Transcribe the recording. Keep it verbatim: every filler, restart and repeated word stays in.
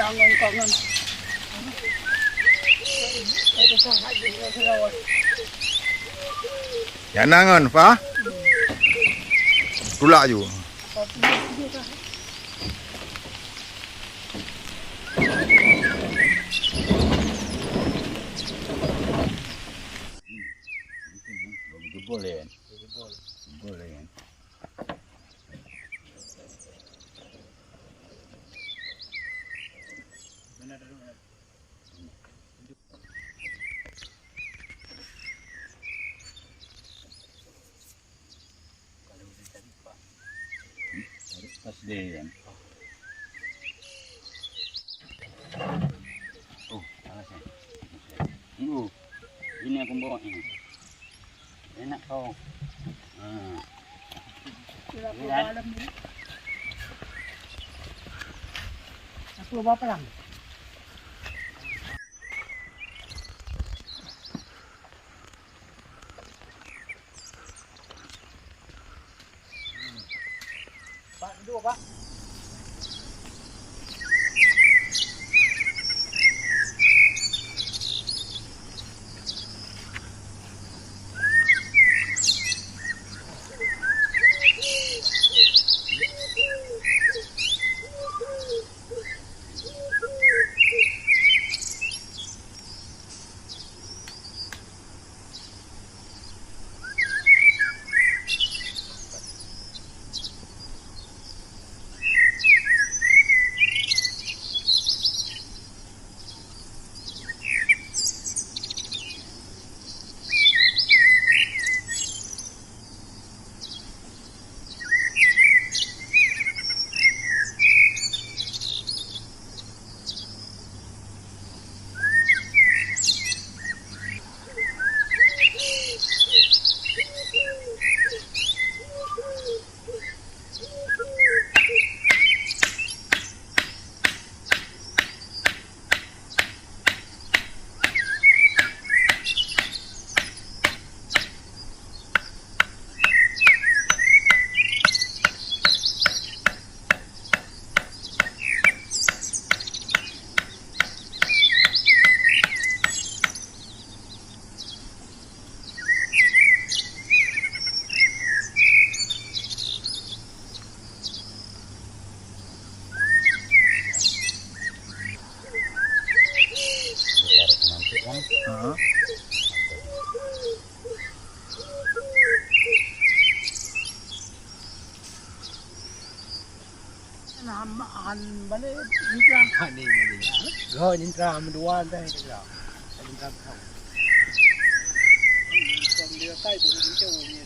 Nyan na ngon, Fa? Tulak ju. Jebol, ya. Jebol, ya. Pas deh, kan? Oh, salah saya. Tunggu. Ini aku bawa ini. Enak kau. Hmm. Sudah aku dalam ni. Aku bawa pelang. Pak, duduk, Pak. Heeh. Nah, han balik Intra. Balik, balik. Go Intra, meuduan dah Intra. Intra kau. Dia kai bu kencang ni.